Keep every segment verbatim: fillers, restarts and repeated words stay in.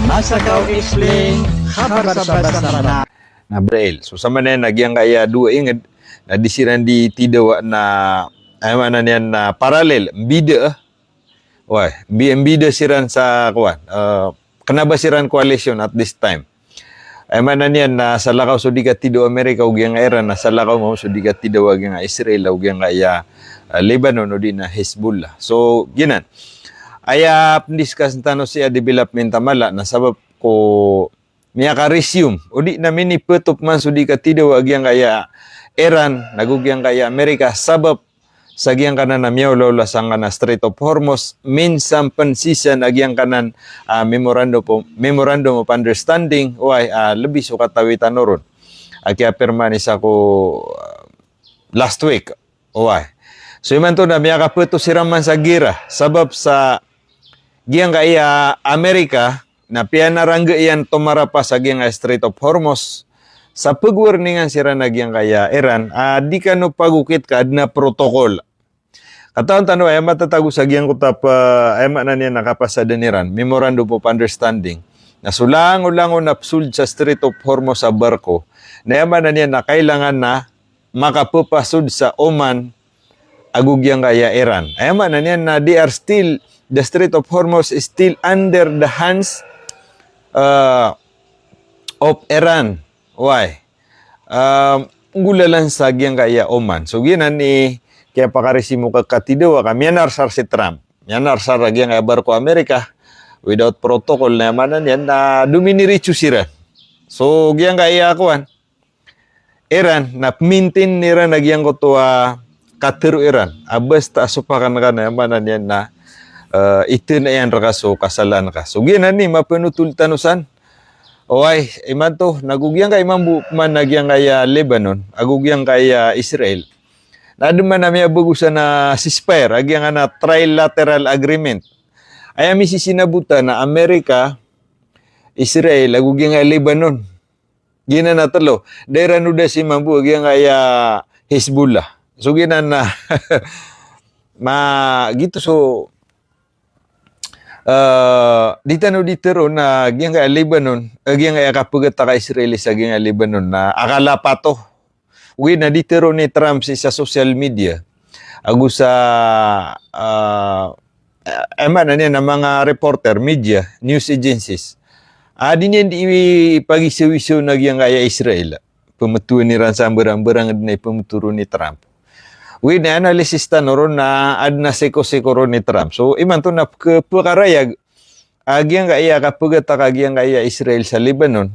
Masakaw Explain, khabar sa basa Mranaw. Na Israel. So, samanaya na giyangkaya dowa inged, na di siran di tidawa na, aya maana niyan na parallel, mbida, ah. Wai, mbi-, mbida siran sa kowan, eh, kena ba siran coalition at this time. Aya maana niyan na salakaw so di katidawa o Amerika o giyangkaya Iran, na salakaw mambo so di katidawa giyangkaya Israel, o giyangkaya, eh, Lebanon, o di na Hezbollah. So, giyanan. Aya pndiscuss tano sii a development a mala, na sabap ko miyaka-resume, o di na minipetop man so di katidawa a giyangkaya Iran, nago giyangkaya Amerika, sabap sa giyangkanan a miyaolaola sangkanan a Strait of Hormuz, minsan pen sii san a giyangkanan, ah, memorandum of, memorandum of understanding, wai, ah, lebi so katawi tano ron. A kiyapirma ni sako, ah, last week. Oway. So imanto na miyakapeto siran man sa gira, sabap sa giyangkaya Amerika na piyanarangga iyan tomarapa sa giyangkaya Strait of Hormuz, sa pagwarningan siran a giyangkaya Iran a di kano pagokit ka aden a protocol. Katawan tano aya matatago sa giyangkoto a pa, aya maana niyan na kapasad den Iran, Memorandum of Understanding, na so langolangon a pesold sa Strait of Hormuz a barko, na aya maana niyan na kailangan na makapepasod sa Oman ago giyangkaya Iran. Aya maana niyan na they are still, the Strait of Hormuz is still under the hands, uh, of Iran. Why? Um, nggolalan sa giyangkaya Oman. So giyanan i kiyapakarisimo ka katidawa ka miyanarsar si Trump. Miyanarsar a giyangkaya barko Amerika without protocol, na aya maana niyan na dominiritso siran. So giyangkaya kowan, Iran, na pmintin iran a giyangkoto a katero iran a basta a sopakan ka na aya maana niyan na, eh, iten iyan reka so kasalaan ka. So giyanan i mapenotol tano san. Oway, imanto, nago giyangkaya mambo man a giyangkaya Lebanon ago giyangkaya Israel, na aden man a miyabagosan a ceasefire a giyangkanan a trilateral agreement. Aya misisinabotan a Amerika, Israel ago giyangkaya Lebanon. Giyanan a telo. Da iran odasi mambo a giyangkaya Hezbollah. So giyanan na ma, giyoto so, eh, di tano di tero na giyangkaya Lebanon, eh, giyangkaya kapegataka Israel sa giyangkaya Lebanon na akala pato. Ogaid na di tero ni Trump sii sa social media ago sa, ah, eh, aya maana niyan na manga reporter, media, news agencies a di niyan di ipagisawisaw na giyangkaya Israel. Pemetowan iran sa mbarangbarang den a ipemetowan ni Trump. Ogaid na analysis tano ron na aden a sekoseko ron ni Trump. So imanto na ke-, pekarayag a giyangkaya kapegataka giyangkaya Israel sa Lebanon,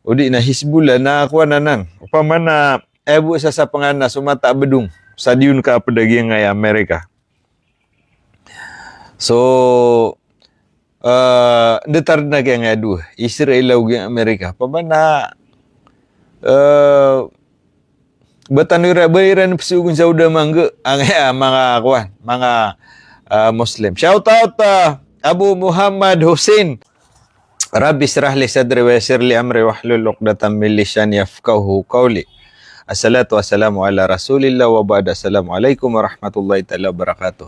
o di na Hezbollah na kowan anan. Opama na aya bo sasapengan na so mata a bedong sa di on kaped a giyangkaya Amerika. So, eh, datar den a giyangkaya dowa, Israel ago giyangkaya Amerika. Opama na, eh, ba tano ira, ba iran pesogon sa oda mangga, angkaya manga kowan, manga, ah, Muslim. Shout out, ah, Abu Muhammad Hussein. Rabbi shrah li sadri wa yassir li amri wahlul uqdatam min lisani yafqahu qawli. Assalatu wassalamu ala Rasulillah wa ba'd. Assalamualaikum warahmatullahi taala wabarakatuh.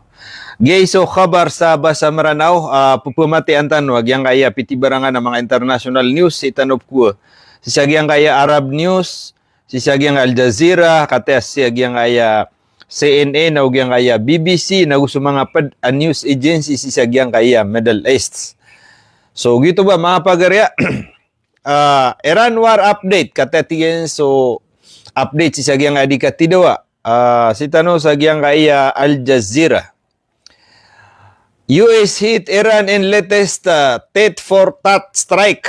Giya i so khabar sa basa Mranaw, ah, pepematian tano a giyangkaya pitibarangan a manga international news sii tano pkowa. Sii sa giyangkaya Arab news, sii sa giyangkaya Al Jazeera, katii sii sa giyangkaya C N N, ago giyangkaya B B C, nago so manga ped a news agency sii sa giyangkaya Middle East. So, giyoto ba, manga pagariya, ah, Iran war update, katii tigiyan so update sii sa giyangkaya di katidawa, ah, sii tano sa giyangkaya Al Jazeera. U S hit Iran in latest, ah, tit for tat strike.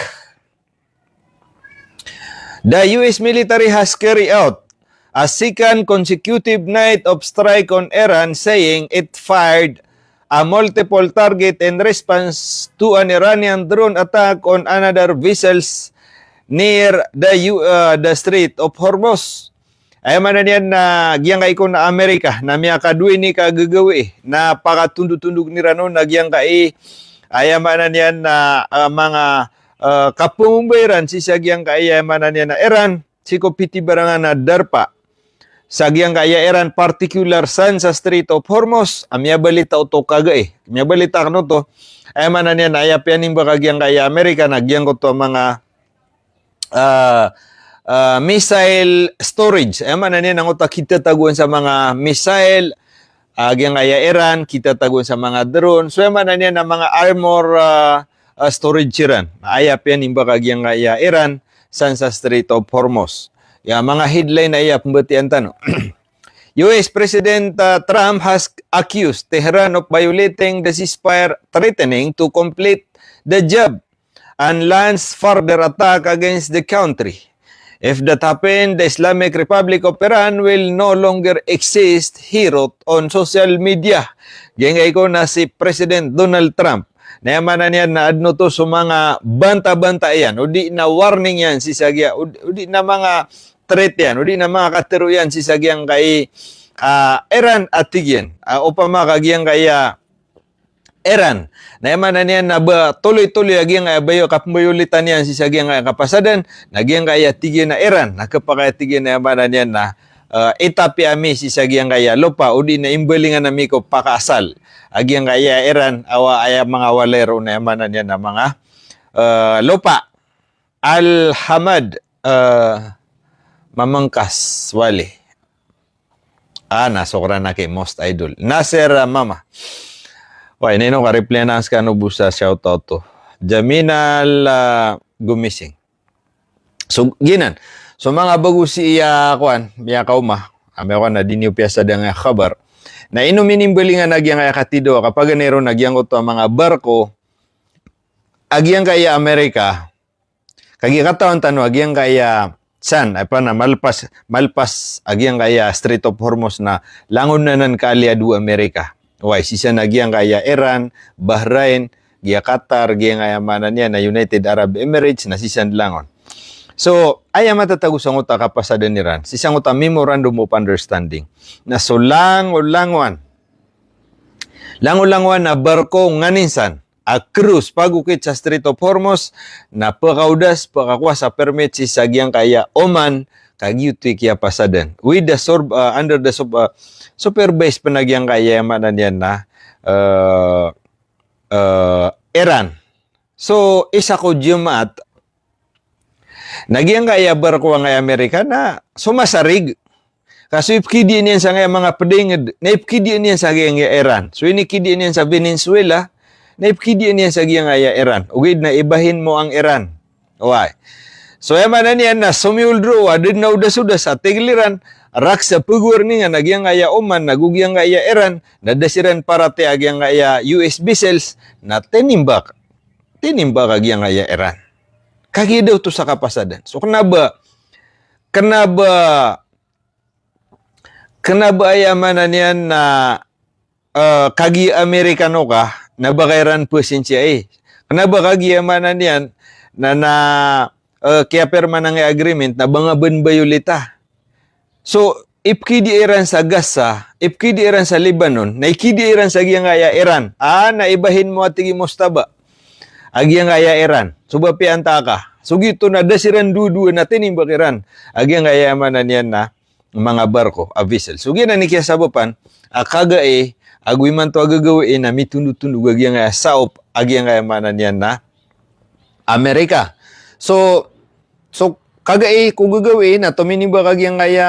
The U S military has carried out a second consecutive night of strike on Iran, saying it fired a multiple target in response to an Iranian drone attack on another vessels near the U-, uh, the Strait of Hormuz. Aya maana niyan na giyangkai kon a Amerika na miyakadowa ini ka gagawii na pakatondotondog iran on a giyangkai, aya maana niyan na, ah, manga, ah, kapangomba iran sii sa giyangkai, aya maana niyan na Iran, sii ko pitibarangan a darpa. sa giyangkaya Iran, particular san sa Strait of Hormuz, a miyabalita oto kagai. Miyabalita kano oto, aya maana niyan na aya piyanimbaka giyangkaya Amerika na giyangkoto a manga ah, ah, missile storage. Aya maana niyan na angkoto a kitatagoan sa manga missile, ah, giyangkaya Iran, kitatagoan sa manga drone. So, aya maana niyan na manga armor, ah, ah, storage iran. Aya piyanimbaka giyangkaya Iran san sa Strait of Hormuz. Ya, manga headline aya pembatian tano. U S President, ah, Trump has accused Tehran of violating the ceasefire, threatening to complete the job and launch further attack against the country. If that happen, the Islamic Republic of Iran will no longer exist, he wrote on social media. Giyangkai ko na si President Donald Trump. Na aya maana niyan na adn oto so manga banta-banta iyan, odi na warning iyan sii sa giya, odi, odi na manga threat iyan, odi na manga katharo iyan sii sa giyangkai, ah, Iran a tig iyan. Ah, opama ka giyangkai, ah, Iran. Na aya maana niyan na ba toloy-toloy a giyangkaya bayo kapmbayolitan iyan sii sa giyangkaya kapasadan, na giyangkaya tig iyan a Iran, na khapakay a tig iyan a aya maana niyan na, eh, itapi ami sii sa giyangkaya lopa, odi na imbalingan ami ko pakaasal a giyangkaya Iran, awa aya manga walay roo na aya maana niyan na manga, eh, lopa. Alhamad, eh, Mamangkas Wali. Ah, na, sokran aki, most idol. Nasir, ah, Mama. Wai, nino ka reply na skano bo sa shout out to. Jaminal, ah, Gumising. So, giyanan. So, manga bago sii, ah, kowan, miyakaoma. Ami kowan na di niyo piyasad angkaya khabar. Na ino minimbalingan a giyangkaya katidawa, kapaganay ron a giyangkoto a manga barko a giyangkaya Amerika, kagiya katawan tano a giyangkaya san, apa na, malpas, malpas a giyangkaya Strait of Hormuz na langon anan kaaliyado o Amerika. Wai, sii san a giyangkaya Iran, Bahrain, giya Qatar, giyangkaya maana niyan na United Arab Emirates, na sii san langon. So, aya matatago sangkoto a kapasadan iran, sii sangkoto a memorandum of understanding, na so langon-langon, langon-langon a barko nganin san a cruise pagokit sa Strait of Hormuz, na pekaodas, pekakowa sa permit sii sa giyangkaya Oman, kagiya oto i kiyapasadan. With the sur-, ah, under the sup-, ah, supervise pen a giyangkaya maana niyan na, eh, eh, Iran. So, isa ko Jumaat, na giyangkaya barko angkaya Amerika na somasarig. Ka so ipkidiya niyan sangkaya manga pdinged, na ipkidiya niyan sa giyangkaya Iran. So inikidiya niyan sa Venezuela, na ipkidiya niyan sa giyangkaya Iran. Ogaid na ibahin mo ang Iran. Wai. So aya maana niyan na somiyoled roo a da den a odas-odas a tig iran, rakhs a pegwarningan a giyangkaya Oman ago giyangkaya Iran, na da siran paratiyaya giyangkaya U S vessels, na tinimbak. Tinimbak a giyangkaya Iran. Kagiya da oto sa kapasadan. So kena ba, kena ba, kena ba aya maana niyan na, eh, kagiya Amerikano ka, na ba ka iran pasinsiya i. Kena ba kagiya maana niyan na, na, eh, kiyapirma angkaya agreement, na ba nga ben bayolita. So, ipkidiya iran sa Gaza, ipkidiya iran sa Lebanon, na ikidiya iran sa giyangkaya Iran. Ah, na ibahin mo a tig i Mojtaba a giyangkaya Iran. So ba piyanta ka. So giyoto na da siran dowa-dowa na tinimbak iran a giyangkaya maana niyan na manga barko a vessel. So giyanan i kiyasabapan a kagai ago imanto a gagawii na mitondotondog a giyangkaya saop a giyangkaya maana niyan na Amerika. So, so kagai ko gagawii na tominimbak a giyangkaya,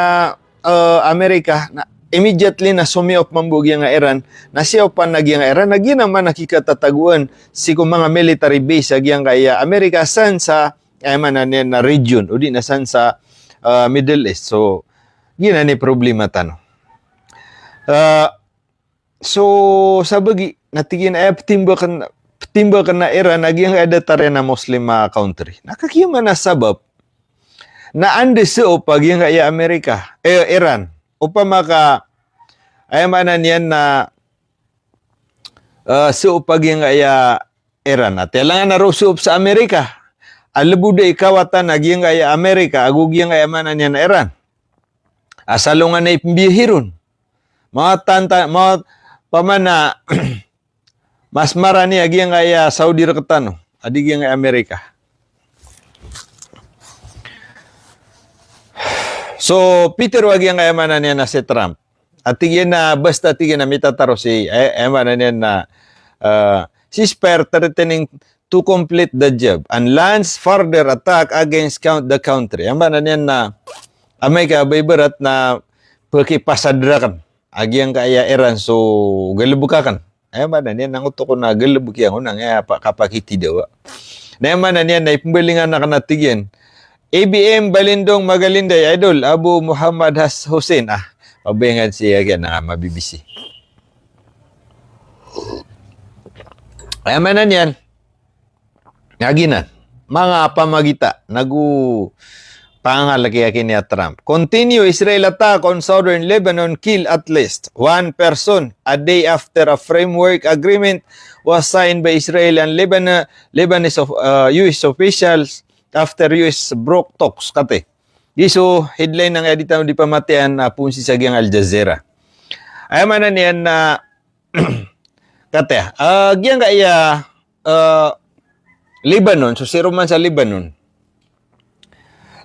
eh, Amerika, na immediately na somiyaop mambo giyangkaya Iran, na siyaopan a giyangkaya Iran, na giyanan man a kikatatagoan sii ko manga military base a giyangkaya Amerika san sa, aya maana niyan na region, odi na san sa, eh, Middle East. So, giyanan i problema tano. Eh, So, sabagi, na tig iyan a aya ptimbaken, ptimbaken a Iran a giyangkaya datar iyan a Muslim a country. Na kagiya man a sabap na anda saop a giyangkaya Amerika, eh, Iran. Opama ka, aya maana niyan na, eh, saop a giyangkaya Iran. Ati alangan a roo saop sa Amerika a lbo da i kawatan a giyangkaya Amerika ago giyangkaya maana niyan a Iran. Asal o nga na ipmbiyahi ron. Mawatan ta, mawat, pamana, mas marani a giyangkaya Saudi rektano, a di giyangkaya Amerika. So, pitharo a giyangkaya maana niyan na si Trump a tig iyan na basta tig iyan na mitataro si, eh, eh, maana niyan na, eh, ceasefire threatening to complete the job and launch further attack against count-, the country. Aya maana niyan na amay ka ba ibarat na pekipasad raken a giyangkaya Iran so galebek aken. Aya maana niyan na ngoto ko na galebek iyan, onang aya pa-, kapakitidawa. Na aya maana niyan na ipembalingan aken a tig iyan, A B M Balindong Magalinday, Idol Abu Muhammad Has-, Hussein. Ah, mabayangan si, ah, kaya na mabibisi. Aya maana niyan na giyanan, manga pamagita, nago pangangalek iyan kini a Trump. Continue Israel attack on southern Lebanon, kill at least one person a day after a framework agreement was signed by Israel and Lebanon, Lebanese of, uh, U S officials after U S broke talks, kati. Giya so headline angkaya di tano di pamatiyan a poon sii sa giyangkaya Al Jazeera. Aya maana niyan na kati, ah, giyangkaya, ah, Lebanon, so siroman sa Lebanon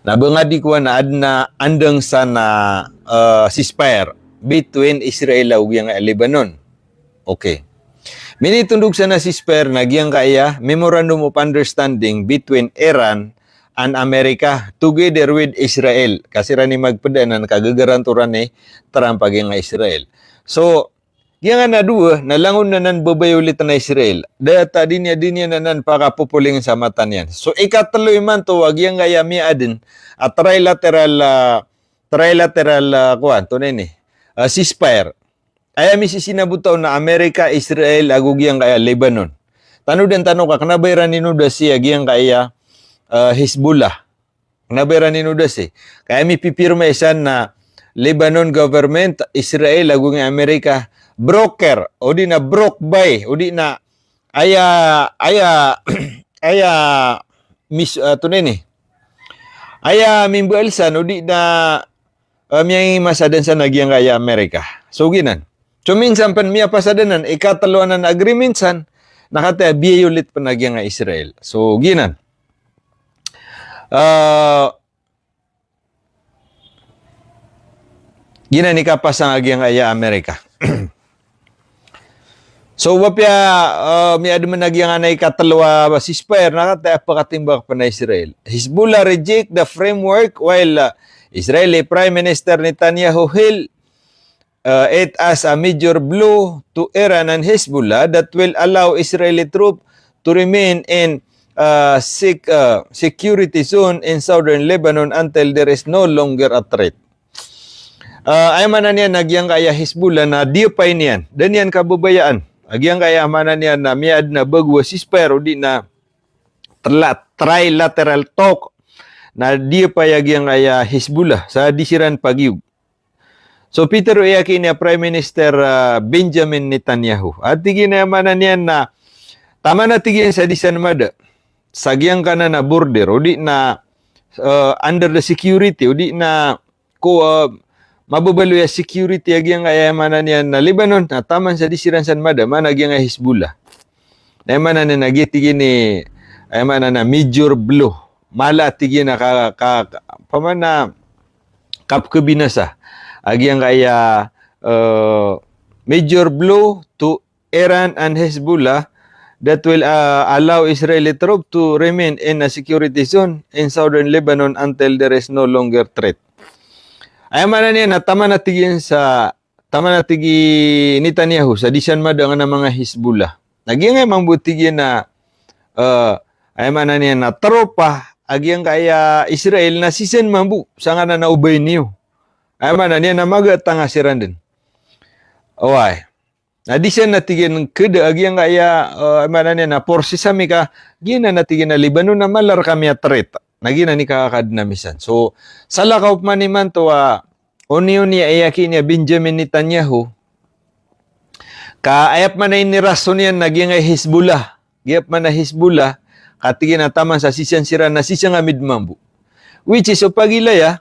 na bangadi ko ana aden a andang san a, ah, ceasefire between Israel ago giyangkaya Lebanon. Okay. Minitondog san a ceasefire na giyangkaya Memorandum of Understanding between Iran and America together with Israel. Ka siran i magped anan, ka gegarantoran i Trump a giyangkaya Israel. So, giyangkanan a dowa na langon anan bebayolit na Israel. Da ta di niyan, di niyan anan pakapopoling sa mata niyan. So, ikatelo imanto a giyangkaya miyaaden a trilateral, ah, trilateral, ah, kowan, antonaa ini, ah, ceasefire. Aya misisinabotaw na Amerika, Israel, ago giyangkaya Lebanon. Tanodan tano ka kena ba iran inoda sii a giyangkaya, eh, Hezbollah. Kena ba iran inoda sii. Ka aya mipipirma isan na Lebanon government, Israel, ago giyangkaya Amerika, broker, odi na broke by, odi na aya, aya, aya, mis-, ah, antonaa ini. Aya mimbaal san, odi na, ah, miyangimasadan san a giyangkaya Amerika. So giyanan. So minsan pen miyapasadan anan, ikatelo anan a agreement san, na kati a biyayolit pen a giyangkaya Israel. So giyanan. Ah, giyanan i kapasang a giyangkaya Amerika. So, apiya, eh, miyaaden a giyangkanan a ikatelo a ceasefire, na kati a pekatimbang pen a Israel. Hezbollah reject the framework while, uh, Israeli Prime Minister Netanyahu hail, uh, it as a major blow to Iran and Hezbollah that will allow Israeli troop to remain in, uh, sec-, uh, security zone in southern Lebanon until there is no longer a threat. Ah, aya maana niyan na giyangkaya Hezbollah na diyapay niyan, da niyan kababayaan a giyangkaya maana niyan na miyaaden a bago a ceasefire odi na tela-, trilateral talk, na diyapay a giyangkaya Hezbollah sa di siran pagiyog. So, pitharo iyan kini a Prime Minister, ah, Benjamin Netanyahu. A tig iyan a aya maana niyan na taman a tig iyan sa di san mada sa giyangkanan a border, odi na, eh, under the security, odi na ko, eh, mababaloy a security a giyangkaya maana niyan na Lebanon, na taman sa di siran san mada, maana giyangkaya Hezbollah. Na aya maana niyan na giya tig iyan i, aya maana na major blow. Mala a tig iyan a ka, ka, ka, opama na kapkhabinasa a giyangkaya, eh, major blow to Iran and Hezbollah that will, uh, allow Israeli troop to remain in a security zone in southern Lebanon until there is no longer threat. Aya maana niyan na taman a tig iyan sa, taman a tig i Netanyahu sa di san mada angkanan a manga Hezbollah. Na giyangkaya mambo tig iyan a, eh, aya maana niyan na tropa a giyangkaya Israel na sii san mambo sangkanan a obay niyo. Aya maana niyan na magatanga siran den. Oway. Na di san a tig iyan keda a giyangkaya, eh, aya maana niyan na forces ami ka, giyanan a tig iyan a Lebanon na mala rekami a threat. Na giyanan i kakadena misan. So, salakaw pman imanto a oni-oni a iyaki niyan a Benjamin Netanyahu, ka aya pman a inirason iyan na giyangkaya Hezbollah. Giya pman a Hezbollah, ka tig iyan a taman sa sii san siran na sii san kami den mambo. Which is, o pagilaya,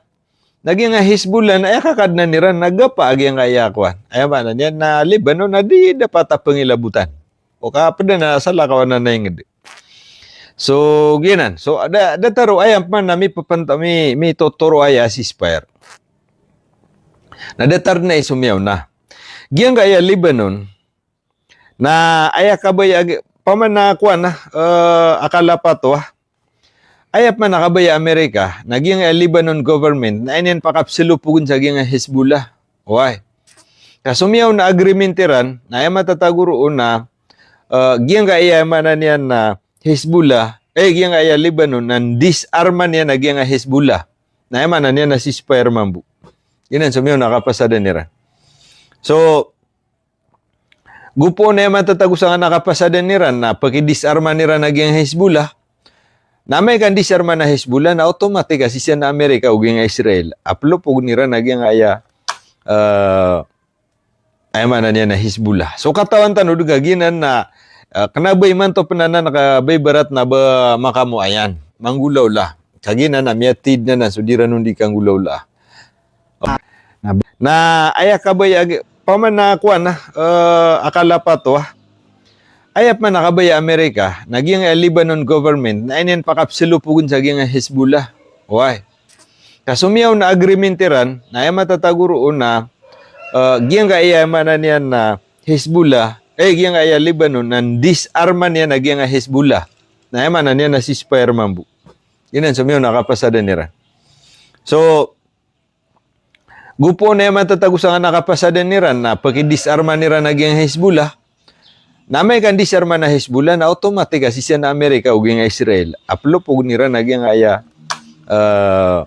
na giyangkaya Hezbollah na aya kakadenan iran na gapa a giyangkaya kowan. Aya maana niyan na Lebanon na di dapat a pengilabotan. O ka ped anan a salakaw anan a inged. So, giyanan. So, da, datar o aya pman a mipepenta-, mi, mitotoro aya a ceasefire. Na datar na i somiyaw na giyangkaya Lebanon, na aya kabaya agi, pamana kowan na, eh, akala pato a. Aya pman a kabaya Amerika, na giyangkaya Lebanon government, na aya niyan pakapsalopogon sa giyangkaya Hezbollah. Oway. Ka somiyaw na agreement iran, na aya matatago roo na, eh, giyangkaya maana niyan na Hezbollah, eh, giyangkaya Lebanon, na disarma niyan na giyangkaya Hezbollah. Na aya maana niyan na ceasefire mambo. Giyanan somiyaw na kapasadan iran. So, gopo na aya matatago sangkanan a kapasadan iran na pakidisarma iran a giyangkaya Hezbollah. Na amay ka disarma na Hezbollah, na automatic a sisiya na Amerika o giyangkaya Israel a plopogon iran a giyangkaya, eh, aya maana niyan na Hezbollah. So katawan tano dn ka giyanan na, eh, kna ba imanto pn anan ka ba ibarat na ba makamoayan, manggolawla. Ka giyanan na miyatid na na so di ran on di kanggolawla. Na, na aya kabaya agi, pamana kowan na, eh, akala pato a. Aya pman a kabaya Amerika, na giyangkaya Lebanon government, na aya niyan pakapsalopogon sa giyangkaya Hezbollah. Oway. Ka somiyaw na agreement iran, na aya matatago roo na, eh, giyangkaya maana niyan na Hezbollah, eh, giyangkaya Lebanon, na disarma niyan na giyangkaya Hezbollah. Na aya maana niyan na ceasefire mambo. Giyanan somiyaw na kapasadan iran. So, gopo na aya matatago sangkanan a kapasadan iran na pakidisarma iran a giyangkaya Hezbollah. Na amay ka disarma na Hezbollah, na automatic a sisiya na Amerika o giyangkaya Israel a plopogon iran a giyangkaya, eh,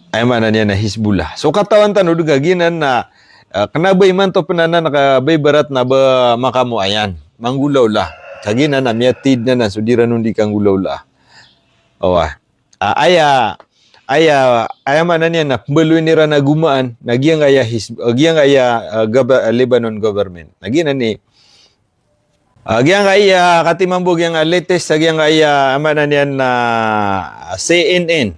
aya maana niyan na Hezbollah. So katawan tano dn ka giyanan na, eh, kna ba imanto pn anan ka ba ibarat na ba makamoayan, manggolawla. Ka giyanan na miyatid na na so di ran on di kanggolawla. Oway. Ah, aya, aya, aya maana niyan na pmbaloyin iran a gomaan na giyangkaya Hizb-, ah, giyangkaya, ah, gaba-, ah, Lebanon government. Na giyanan i, ah, giyangkaya, katii mambo giyangkaya latest sa giyangkaya, aya maana niyan na C N N.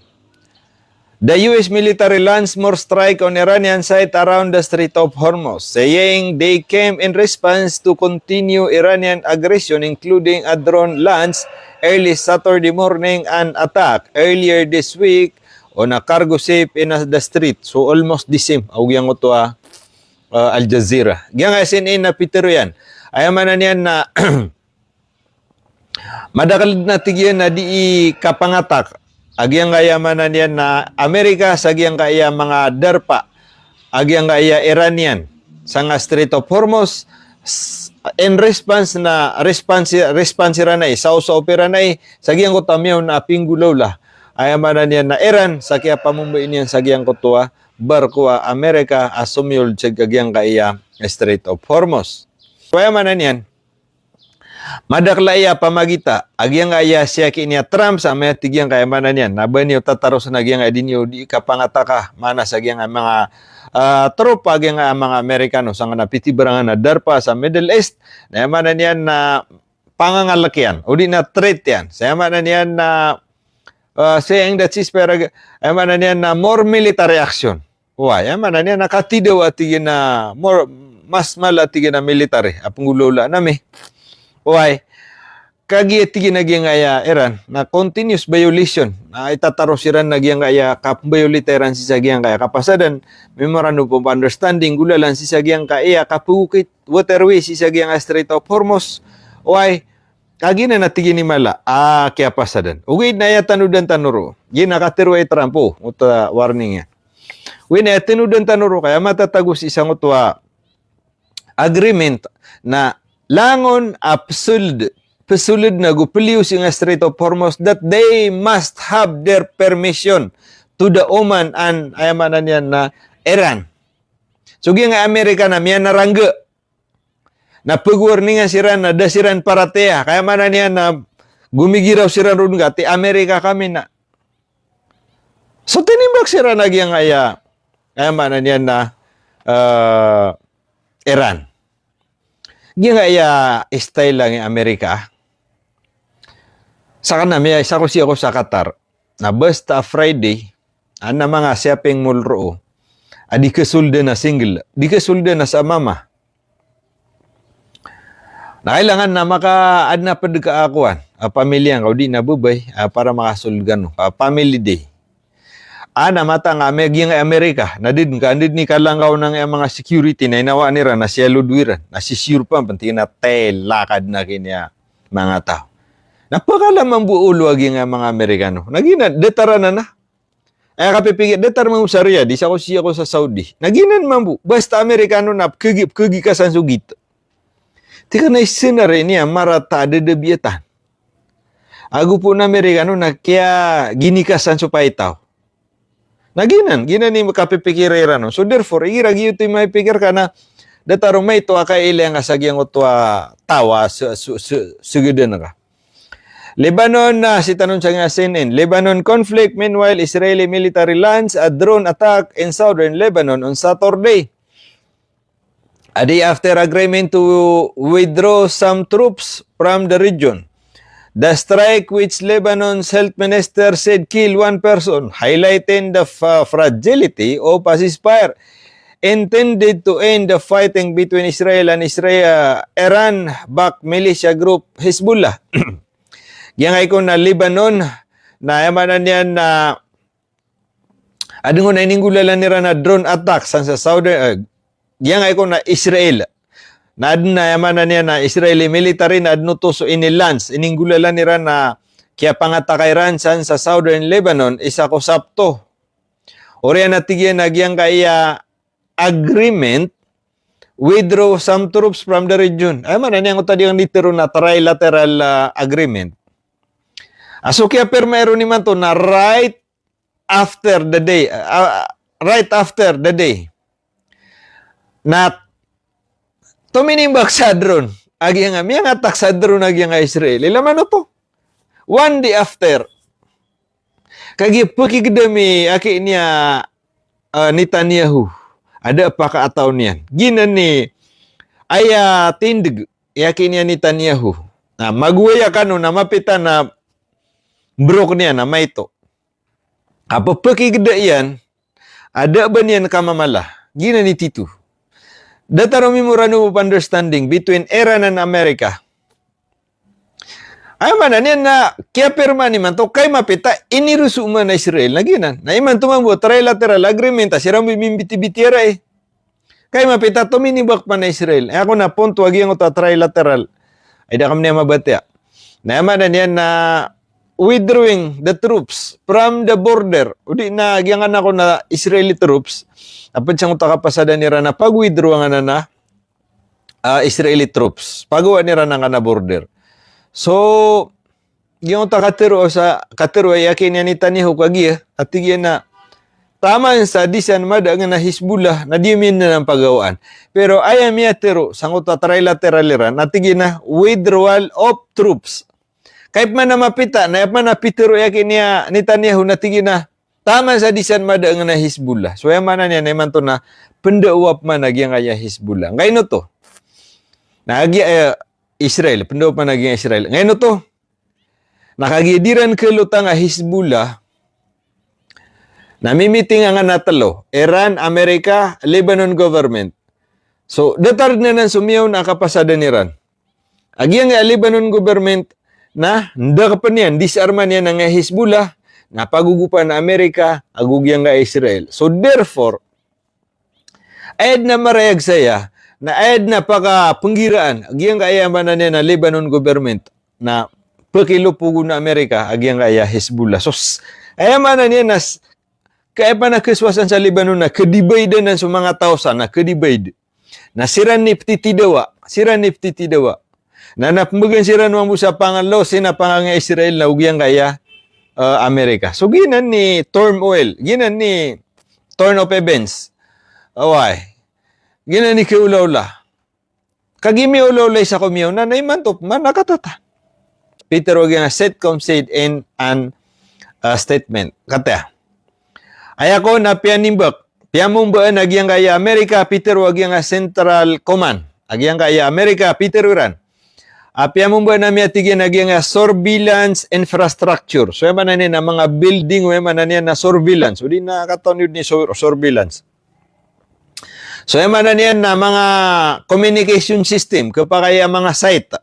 The U S military launched more strike on Iranian site around the Strait of Hormuz, saying they came in response to continue Iranian aggression, including a drone launch early Saturday morning and attack earlier this week on a cargo ship in a, the strait. So almost the same. Ago giyangkoto a, uh, Al Jazeera. Giyangkaya C N N na pitharo iyan. Aya maana niyan na madakl dn a tig iyan a dii kapangatak a giyangkaya maana niyan na Amerika sa giyangkaya manga darpa a giyangkaya Iranian sangkai Strait of Hormuz, s-, in response na, response, response iran ai, saosaop iran ai sa giyangkoto a miyaona a pinggolawla, aya maana niyan na Iran, sa kiyapamombai niyan sa giyangkoto a barko a Amerika a somiyold sa giyangkaya Strait of Hormuz. So aya maana niyan, madakl aya pamagita a giyangkaya siyaki niyan a Trump sa maya tig iyan ka aya maana niyan na ba niyo tatarosa na giyangkaya di niyo di kapangataka, maana sa giyangkaya manga, ah, tropa a giyangkaya manga Amerikano sangkanan a pithibarangan a darpa sa Middle East, na aya maana niyan na pangangalk iyan, odi na threat iyan. Sa aya maana niyan na, ah, saying that ceasefire, aya maana niyan na more military action. Oway, aya maana niyan na katidaw a tig iyan a more, mas mala a tig iyan a military a pnggolawlaan ami. Oway, kagiya tig iyan a giyangkaya Iran na continuous violation. Na itataros iran na giyangkaya kapmbayolita iran sii sa giyangkaya kapasadan, memorandum of understanding, golalan sii sa giyangkaya kapagokit waterway sii sa giyangkaya Strait of Hormuz. Oway, kagiya na tig iyan i mala a kiyapasadan. Ogaid na aya tanodan tano roo. Giya na katharo i Trump o, oto a warning iyan. Ogaid na aya tanodan tano roo ka aya matatago sii sangkoto a agreement na langon a psold, psold na go pliyo sii nga Strait of Hormuz that they must have their permission to the Oman and, aya maana niyan na, Iran. So giyangkaya Amerika na miyanarangga na pagwarningan siran na da siran paratiyaya. Ka aya maana niyan na gomigiraw siran ron ka tig Amerika kami na. So tinimbak siran a giyangkaya, aya maana niyan na, eh, Iran. Giyangkaya style lang i Amerika. Sangkanan a miyaisa ko sii ako sa Qatar. Na basta Friday, adn a manga shopping mall roo a di kasoldan a single, di kasoldan a samama. Na kailangan na maka, adn a pd ka a kowan, a pamilya ngka odi na babay, a para makasold kano, a family day. a na matanga a giyangkai a Amerika, na da dn ka, da dn i kalangkaw o giyangkai a manga security, na inawaan iran a siyalod iran, na sisiyur pn, pn tig iran a tela ka dn a kiniya manga taw. Na pkala mambo o olo a giyangkai a manga Amerikano. Na giyanan, datar anan a. Aya kapipikir, datar mambo sa Riyadh, isa ko sii ko sa Saudi. Na giyanan mambo, basta Amerikano na pkhagi, pkhagi ka san so git. Tig ka na isa na rin iyan, marata a da da biyatan. Ago pn Amerikano na kiyaginikasan so paitaw. Na giyanan, giyanan i kapipikira iran on. So therefore, igira giyoto i mapikir ka na datar o maito a kailay nga sa giyangkoto a taw a se-, se-, se-, segeden ka. Lebanon, na sii tano sa giyangkai a C N N. Lebanon conflict, meanwhile, Israeli military launch a drone attack in southern Lebanon on Saturday. A day after agreement to withdraw some troops from the region. The strike, which Lebanon's health minister said killed one person, highlighting the fa-, fragility of a ceasefire intended to end the fighting between Israel and Israel, Iran-backed militia group Hezbollah. Giyangkai kon a Lebanon, na aya maana niyan na adn kon a ininggolalan iran a drone attack san sa Saudi, eh, giyangkai kon a Israel. Na adn a aya maana niyan na Israeli military na adn oto so ini-launch, ininggolalan iran a kiyapangataka iran san sa southern Lebanon, isa ko Sabto. Oriyan a tig iyan a giyangkai a agreement, withdraw some troops from the region. Aya maana niyan oto a di ngka di tero na trilateral, ah, agreement. A so kiyapirma iron imanto na right after the day, ah, right after the day na tominimbak sa drone a giyangkai, miyangatak sa drone a giyangkai a Israel. Ilay man oto. One day after. Kagiya pkigdam i aki niyan, ah, Netanyahu a da a pakaataw niyan. Giyanan i aya tindg i aki niyan Netanyahu. Na magowaya kano na mapita na mbrok niyan na maito. A pphakigda iyan a da a ba niyan kamamala. Giyanan i tito. Datar o memorandum of understanding between Iran and America. Aya maana niyan na kiyapirma imanto, kay mapita iniroso man a Israel. Na giyanan. Na imanto mambo a trilateral agreement a siran bo i mimbitibitiya rai. Kay mapita tominimbak man a Israel. Aya kon a ponto a giyangkoto a trilateral. Ay da kami niyan mabatiya. Na aya maana niyan na withdrawing the troops from the border. O di na giyangkanan kon a Israeli troops. A pd sangkoto a kapasadan iran na pag-withdraw angkanan na, ah, Israeli troops. Pagowaan iran angkanan a border. So, giyangkoto a katero sa, katero i aki niyan Netanyahu kagiya, a tig iyan na taman sa di san mada angkanan a Hezbollah, na di miyanan pagawaan. Pero aya miyatero sangkoto a trilateral iran, a tig iyan na withdrawal of troops. Kay pman a mapita, na aya pman a pitero i aki niyan Netanyahu na tig iyan na taman sa di san mada angkanan a Hezbollah. So aya maana niyan na imanto na pndaowa pman a giyangkaya Hezbollah. Ngkaino oto? Na agiya, eh, Israel, pndaowa pman a giyangkaya Israel. Ngkaino oto? Na kagiya di ran khalotang a Hezbollah, na mimiting angkanan a tlo, Iran, America, Lebanon government. So, datar dn anan so miyaona a kapasadan iran. A giyangkaya Lebanon government na ndakpn iyan, disarman iyan angkaya Hezbollah, na pagogopan a America ago giyangkaya Israel. So, therefore, aya dn a marayag saya, na aya dn a pakapnggiraan a giyangkaya maana niyan na Lebanon government, na pkilopog o America a giyangkaya Hezbollah. So, s-, aya maana niyan na s-, kaya pn a khasowa san sa Lebanon na khadivide anan so manga taw san, na khadivide. Na siran i ptitidawa, siran i ptitidawa. Na na pmbgan siran mambo sa pangalo, sii na pangangaya Israel na o giyangkaya, eh, America. So giyanan i turmoil, giyanan i turn of events. Oway. Giyanan i khaolaola. Kagiya miyaolaola i isa ko miyaona, na imanto pman a katata. Peter, o giyangkaya CENTCOM said in an, uh, statement. Kataya. Aya kon a piyanimbak, piyamombaan a giyangkaya America, Peter, o giyangkaya Central Command. A giyangkaya America, Peter, o iran. A piyamombaan a miyatig iyan a giyangkaya surveillance infrastructure. So aya maana niyan na manga building, o aya maana niyan na surveillance. O di na katawan iyo dn i sur-, surveillance. So aya maana niyan na manga communication system, khapakay a manga site.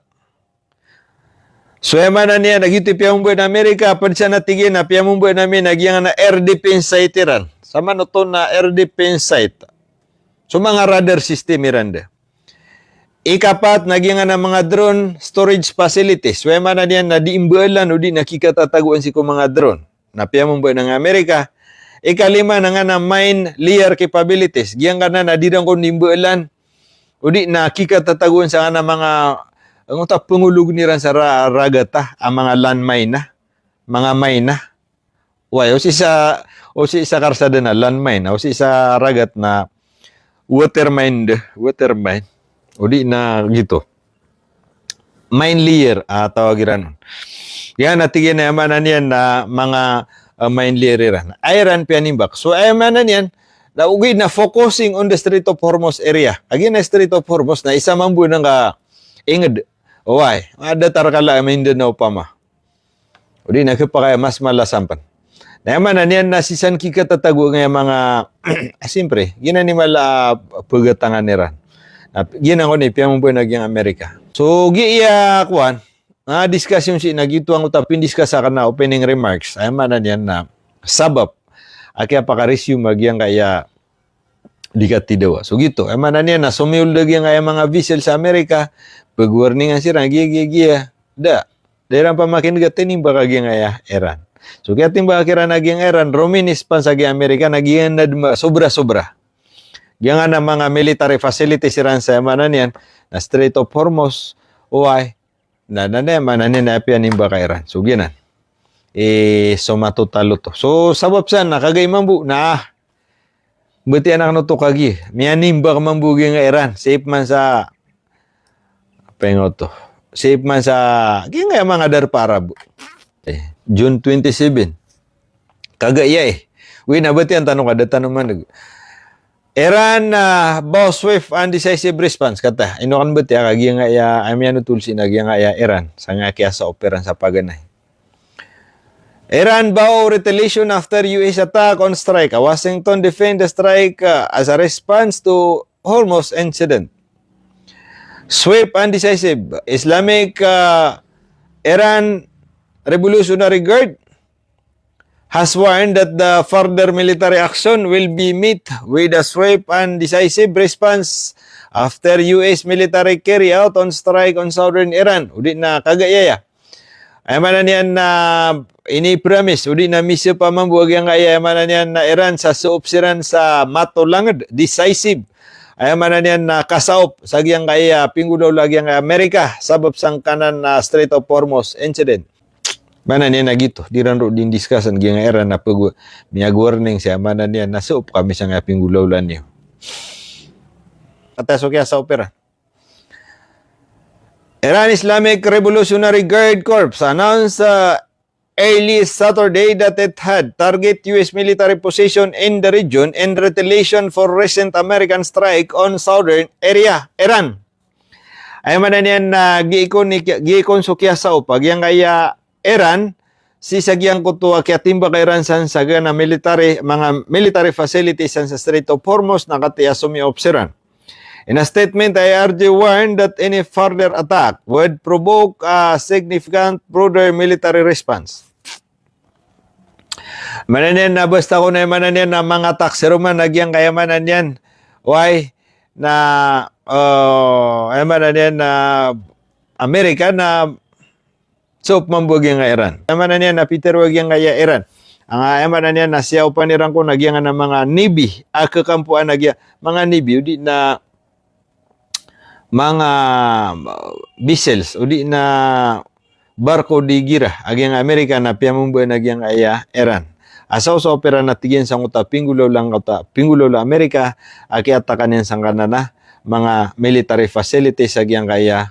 So aya maana niyan na giyoto i piyamambo na Amerika, pd sa na tig iyan a piyamambo ami na giyangkanan a air defense site iran. Sa maana oto na air defense site. So manga radar system iran da. Ikapat na giyangkanan a manga drone storage facilities. So aya maana niyan na di mbaalan odi na kikatatagoan sii ko manga drone. Na piyamambo ng Amerika. Ikalima na giyangkanan a mine layer capabilities. Giyangkanan a di ran kon di mbaalan odi na kikatatagoan sa giyangkanan a manga, angkoto a pngologn iran sa ra-, ragat a, a manga landmine a, manga mine a. Oway, o sii sa, o sii sa karsada na landmine, o sii sa ragat na water mine da, water mine. Odi na giyoto. Mine layer, a tawag iran on. Giyanan a tig iyan a aya maana niyan na manga, ah, mine layer iran. Aya iran piyanimbak. So, aya maana niyan, na ogaid na focusing on the Strait of Hormuz area. Giyanan a Strait of Hormuz na isa mambo na nga ingd. Oway, a datar kala a Mindanao opama. Odi na khapakay a mas mala sampn. Na aya maana niyan na sii san kikatatagoan aya manga, ah, siyempre, giyanan i mala a pgatangan iran. Na giyanan kon i piyamambo na giyang Amerika. So, giya kowan, na discussion sii na giyoto angkoto a pindiscuss akn a opening remarks. Aya maana niyan na sabap a kiyapaka-resume a giyangkaya di katidawa. So giyoto, aya maana niyan na somiyold a giyangkaya manga vessel sa Amerika, pagwarningan siran, giya, giya, giya. Da. Da iran pamakin'g a tinimbak a giyangkaya Iran. So kiyatimbak iran a giyangkaya Iran, rominispan sa giyangkaya Amerika na giyanan a sobra-sobra. Giyangkanan a manga military facilities iran sa aya maana niyan na Strait of Hormuz, oway, na, na, na, aya maana niyan na piyanimbak a Iran. So giyanan. Eh, so matotal oto. So sabap san na kagiya mambo na, ah, batiya akn oto kagiya. Miyanimbak mambo giyangkaya Iran. Sii pman sa, apa ingd oto? Sii pman sa, giyangkaya manga darpa Arab. Eh, June twenty-seven. Kagiya, eh. Wi, na batiya tano ka, da tano man'g. Iran, ah, bao swift and decisive response, kata. Ino akn batiya ka giyangkaya, aya miyanotol sii na giyangkaya Iran. Sangkaya kiyasaop iran sa paganay. Iran bao retaliation after U S attack on strike. Washington defend the strike, ah, as a response to Hormuz incident. Swift and decisive. Islamic, ah, Iran Revolutionary Guard has warned that the further military action will be met with a swift and decisive response after U S military carry out on strike on southern Iran. Odi na kagiya, aya maana niyan na ini-promise, odi na misaop mambo a giyangkaya, aya maana niyan na Iran sa saop siran sa mato langd, decisive. Aya maana niyan na kasaop sa giyangkaya pinggolawla a giyangkaya Amerika, sabap sangkanan a Strait of Hormuz incident. Maana niyan na giyoto, di ran roo di ndiscuss an giyangkaya Iran na pag-, miyag-warning sii, aya maana niyan na saop kami sangkaya pinggolawla niyo. Kata so kiyasaop iran. Iran Islamic Revolutionary Guard Corps announced, uh, early Saturday that it had target U S military position in the region in retaliation for recent American strike on southern area, Iran. Aya maana niyan na giya kon, giya kon so kiyasaop a giyangkaya Iran, sii sa giyangkoto a kiyatimbak a Iran san sa giyangkaya military, manga military facilities san sa Strait of Hormuz na katii a somiyaop siran. In a statement, I R G warned that any further attack would provoke a significant broader military response. Maana niyan na basta kon aya maana niyan na manga attack siran man a giyangkaya maana niyan, oway, na, eh, aya maana niyan na Amerika na saop mambo a giyangkaya Iran. Aya maana niyan na pitharo a giyangkaya Iran. Aya maana niyan na siyaopan iran kon a giyangkaya manga navy, a kakampoan a giya, manga navy, odi na manga, ah, vessels, odi na barko di gira a giyangkaya Amerika na piyamambo a giyangkaya Iran. A saosaop iran na tig iyan sangkoto a pinggolawla, angkoto a pinggolawla Amerika, a kiyatakan iyan sangkanan a manga military facilities a giyangkaya,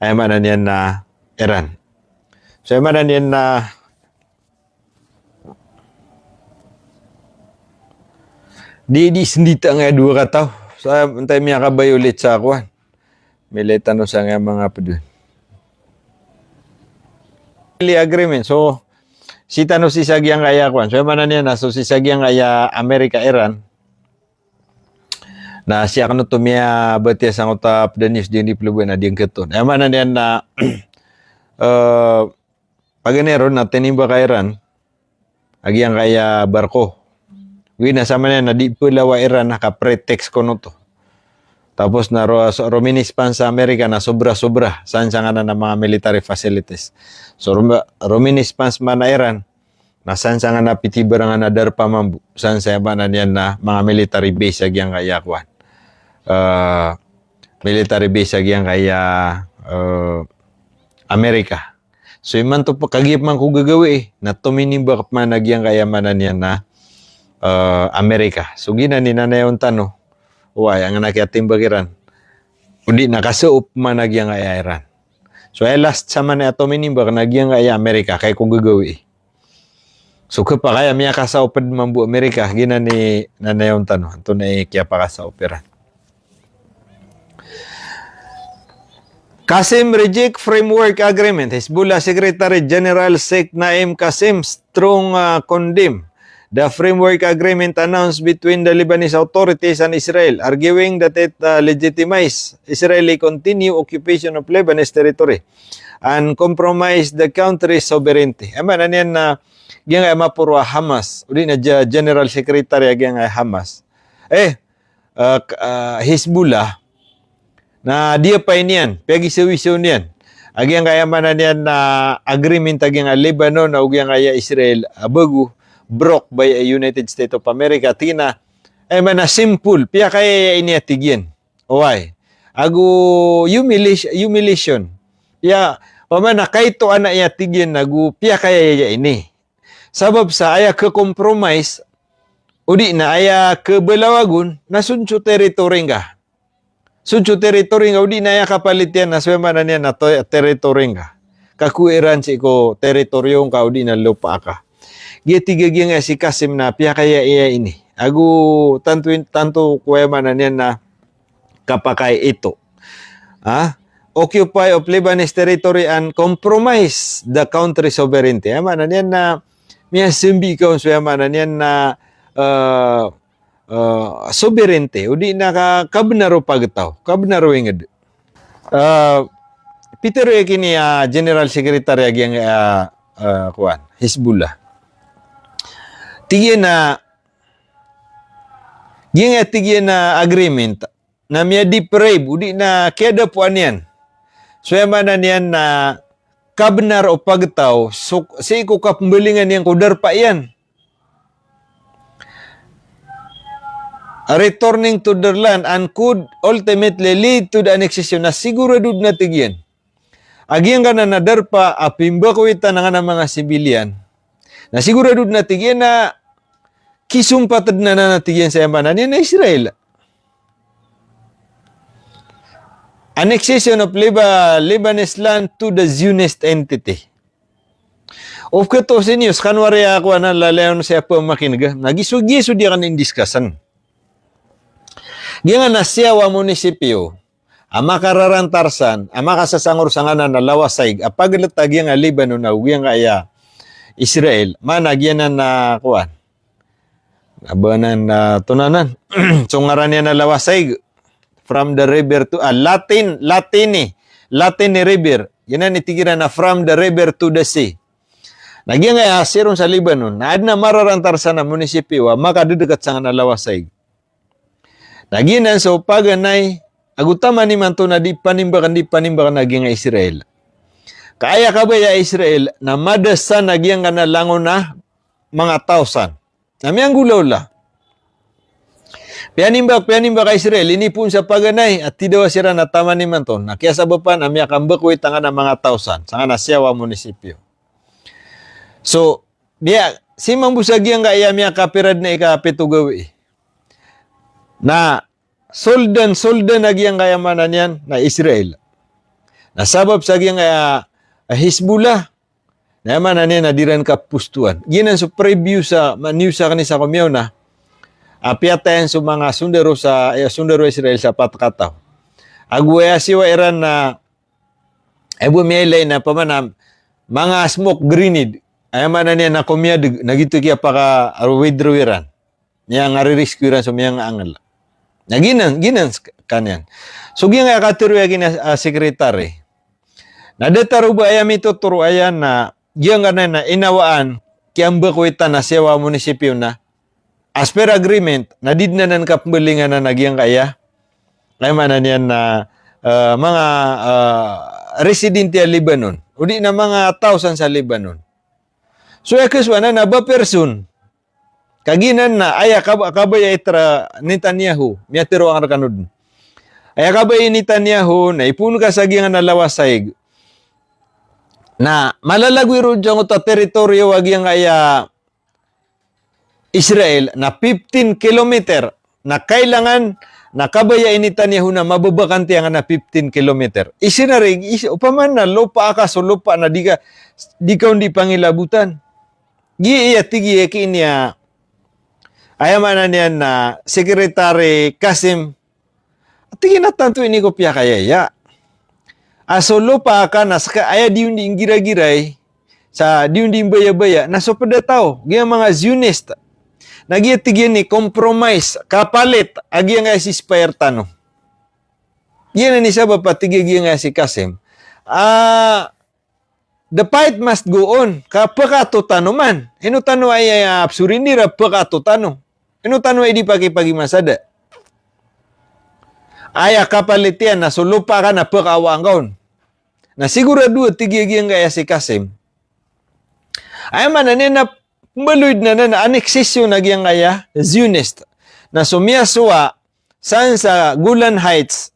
aya maana niyan na Iran. So aya maana niyan na di, di sendita nga dowa kataw. So, antay miyaka-violate sa kowan. Miyalay tano sa nga manga pd on. Li agreement. So, sii tano sii sa giyangkaya kowan. So, aya maana niyan na, so sii sa giyangkaya Amerika, Iran. Na sii akn oto miyabatiya sangkoto a pd a news di, di plbo na di ngkhaton. Aya maana niyan na, Eh, paganay ron na tinimbak a Iran a giyangkaya barko. Ogaid na samanaya na di pelawa Iran na ka-pretext kon oto. Tapos na ro-, so, rominispans a Amerika na sobra-sobra san sangkanan a manga military facilities. So, rom-, rominispans man a Iran na san sangkanan a pitibarang a darpa mambo. San saya maana niyan na manga military base a giyangkaya kowan. Eh, military base a giyangkaya, eh, Amerika. So imanto pn kagiya pman ko gagawii, na tominimbak pman a giyangkaya maana niyan na, eh, Amerika. So giyanan i nanaya on tano, oway, angkanan a kiyatimbak iran. Odi na kasaop pman a giyangkaya Iran. So aya last samanaya a tominimbak na giyangkaya Amerika, kagiya ko gagawii. So khapakay a miyakasaop pd mambo Amerika, giyanan i nanaya on tano, antonaa i kiyapakasaop iran. Qasem reject framework agreement. Hezbollah Secretary General Sheikh Naim Qasem strong, uh, condemn the framework agreement announced between the Lebanese authorities and Israel, arguing that it, uh, legitimizes Israeli continue occupation of Lebanese territory and compromise the country's sovereignty. Aya maana niyan na giyangkaya maporo a Hamas, odi na ge-, General Secretary a giyangkaya Hamas. Eh, eh, k-, eh, Hezbollah, na di a pay niyan, piyagisawisaw niyan a giyangkaya maana niyan na agreement a giyangkaya Lebanon ago giyangkaya Israel a bago, broke by a United States of America. Tig iyan a, aya maana simple, piyakayaya ini a tig iyan. Oway. Ago humiliation, humiliation. Iya, opama na kaito anan iya tig iyan ago piyakayaya ini. Sabap sa aya kha-compromise, odi na aya khabalawagon, na so dn so territory ngka. So dn so territory ngka, odi na aya kapalit iyan na so aya maana niyan na to-, territory ngka. Kakowa iran sii ko teritoryo ngka, odi na lopa aka. Giya tig a giyangkaya si Qasem na piyakayaya ini. Ago tanto in-, tanto ko aya maana niyan na kapakay ito. Ah, occupy of Lebanese territory and compromise the country sovereignty. Aya maana niyan na miyasambi ka on so aya maana niyan na, eh, eh, sovereignty, odi na ka-, kabnar o pagtaw, kabnar o ingd. Eh, pitero iyan kini, ah, General Secretary a giyangkaya, ah, eh, kowan, Hezbollah. Tig iyan a, giyangkaya tig iyan a agreement na miya-deprive, odi na kiyadapoan iyan so aya maana niyan na kabnar o pagtaw, so, sii ko kapmbalingan iyan ko darpa iyan. Returning to their land and could ultimately lead to the annexation, na sigurado dn a tig iyan a giyangkanan a darpa a pimbakowitan angkanan a manga civilian, na sigurado dn a tig iyan a kisompat dn anan a tig iyan sa aya maana niyan na Israel. Annexation of Leba-, Lebanese land to the Zionist entity. Of course, sii niyo, skano ari a kowan a lalayon sa pamakin'g, na giya so, giya so di akan in-discuss-an. Giyangkanan a siyaw a munisipyo a makararantar san, a makasasangor sangkanan a lawasaig, a paglt a giyangkaya Lebanon ago giyangkaya Israel, maana giyanan a kowan. Aba nan, ah, tonaa nan. So ngaran iyan a lawasaig, from the river to, ah, Latin, Latini, Latini River. Giyanan i tig iran a from the river to the sea. Na giyangkaya siron sa Lebanon, na adn a mararantar san a munisipyo a makadedeket sangkanan a lawasaig. Na giyanan so paganay, ago taman imanto na di panimbakn, di panimbakn a giyangkaya Israel. Ka aya kabaya a Israel, na mada san a giyangkanan a langon a manga taw san. Na miyanggolawla. Piyanimbak, piyanimbak a Israel, inipoon sa paganay, a tidawa siran a taman imanto, na kiyasabapan a miyakambakowit angkanan a manga taw san, sangkanan a siyaw a munisipyo. So, diya, sii mambo sa giyangkaya miyakapira dn a ikapito gawii. Na, soldan, soldan a giyangkaya maana niyan, na Israel. Na sabap sa giyangkaya, ah, Hezbollah, na aya maana niyan na di iran kapostoan. Giyanan so previous a, ma-, news akn i sa ko miyaona. A piyatayan so manga sondaro sa, eh, sondaro Israel sa pat kataw. Ago aya siyowa iran na, eh, bo miyailay na pman a manga smoke grenade. Aya maana niyan na komiyadeg, na giyoto i kiyapaka-withdraw iran. Miyanga-re-rescue iran so miyanga-angel. Na giyanan, giyanan skaniyan. So giyangkaya katharo iyan kini a, ah, secretary. Na datar o ba aya mitotoro aya na giyangkanan a inawaan, kiyambakwitan a Siawa munisipyo na as per agreement, na di dn anan kapmbalingan a giyangkaya, aya maana niyan na, eh, manga, eh, residente a Lebanon, odi na manga taw san sa Lebanon. So aya kasowa anan na ba person, kagiya nan na aya kab-, kabaya i Tra-, Netanyahu, miyatharo angka rkano dn. Aya kabaya i Netanyahu, na ipoon ka sa giyangkanan a lawas a ig. Na malalagoy ron giyangkoto a teritoryo a giyangkaya Israel na fifteen kilometer. Na kailangan na kabaya i Netanyahu na mababakante angkanan a fifteen kilometer. Isa na ri, is-, opama na lopa aka so lopa na di ka, di ka on di pangilabotan. Giya tig iyan ki ini a, aya maana niyan na Secretary Kasim, tig iyan a tanto ini ko piyakayaya a so lopa aka na ska aya di on di nggiragiray, sa di on di mbayabaya, na so pd a taw, giya manga Zionist. Na giya tig iyan i compromise, kapalit a giyangkaya ceasefire tano. Giyanan i sabap a tig iyan a giyangkaya si Kasim. Ah, the fight must go on. Ka pkato tano man. Ino tano aya, aya psurrender a pkato tano. Ino tano aya di pakipagimasada. Aya kapalit iyan na so lopa aka na pkaawa angka on. Na sigurado a tig iyan a giyangkaya si Kasim. Aya maana niyan na mbaloy dn anan a annexation a giyangkaya Zionist. Na so miyasowa san sa Golan Heights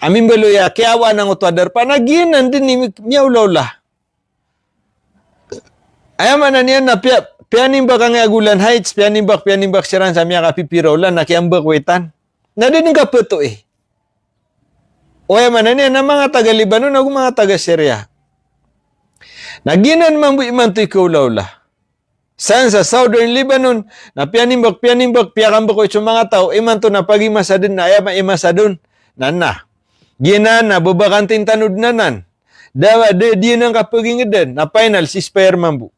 a mimbaloy a kiyawaan angkoto a darpa na giyanan dn i mi-, miyaolaola. Aya maana niyan na piya-, piyanimbak angkaya Golan Heights, piyanimbak, piyanimbak siran sa miyakapipira olan na kiyambakwitan. Na da dn kaptoi. O aya maana niyan na manga taga Lebanon ago manga taga Syria. Na giyanan mambo imanto i kaolaola. San sa Southern Lebanon, na piyanimbak, piyanimbak, piyakambakwi so manga taw, imanto na pagimasa dn, na aya ma-, imasa dn, na na. Giyanan na babakanten tano dn anan. Da, da, di anan kapagingdn, na final ceasefire mambo.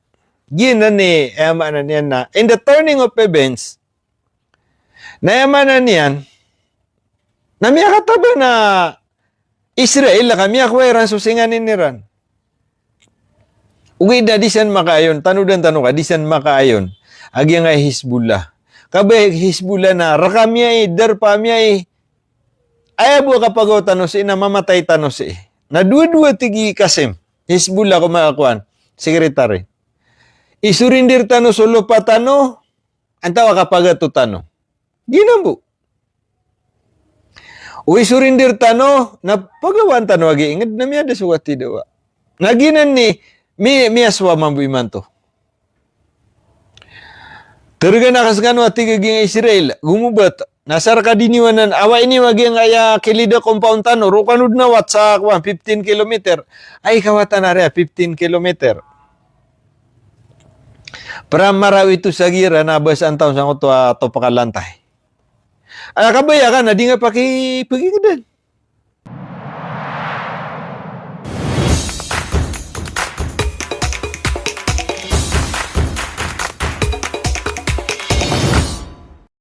Giyanan i, aya maana niyan na, in the turning of events, na aya maana niyan, na miyakataban a Israel, ka miyakowa iran so singanin iran. Ogaid na di san makaayon, tanodan tano ka, di san makaayon a giyangkai Hezbollah. Kabaya i Hezbollah na rka miyai, darpa miyai, aya bo a kapagaw tano sii na mamatay tano sii. Na dowa-dowa tig i Kasim, Hezbollah ko makakowan, secretary. Isurinder tano so lopa tano, antaa ka pagato tano. Giyanan bo. O isurinder tano, na pagawaan tano a giya ingd na miyada so katidawa. Na giyanan i mi-, miyasowa mambo imanto. Tergan a ka skano a tig a giyangkai Israel, gomobat, na sa rka di niyo anan, awaini a giyangkaya kilid a compound tano, roo kano dn awat sa kowan, fifteen kilometer. Ay, kawatan a riya, fifteen kilometer. Pramaraw ito sa giya na bas antaw sangkoto a topak a lantay. Aya kabaya ka na di nga pakipagingdn.